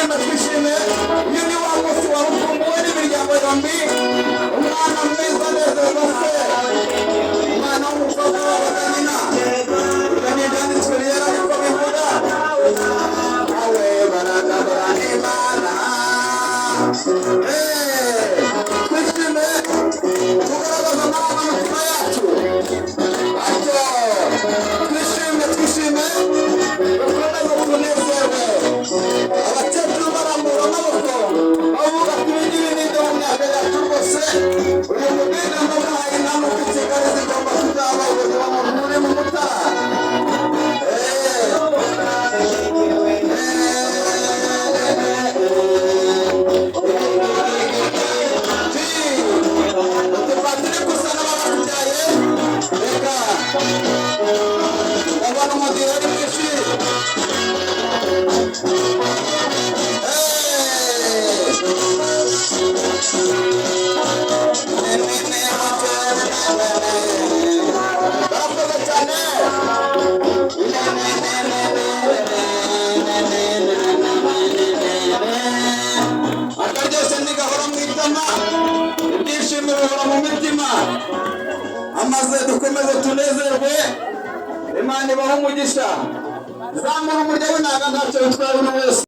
Twishime, twishime. Uyu ni wa munsi wari ukumbuwe n'imiryango yombi. Umwana mwiza anezerwa se, umwana w'umukobwa wabaga nyina. Ibyo ni Ibyanditswe Byera, ariko bivuga awe baragabura n'Imana. Twishime, tugaragaza amarangamutima yacu atyo. Twishime, twishime, dukomeze tunezerwe. Abakecuru barambura amaboko, bavuga ati: "Ibi ngibi ni ibyo mu myaka yacu rwose." Uyu mubwira ndamuhaye inama uko i Kigali zigomba kuzaba abayobozi muri mu Mutara. Uti patiri gusa n'abakubyaye. Reka ndabona umudiho ari mwinshi. Barakoze cyane. Akaryoshye ntigahora mu itama, ibyishimo bihora mu mitima. Amaze dukomeze tunezerwe. Imana ibahe umugisha. Zamura umurya w'inanga, ntacyo bitwaye buri wese.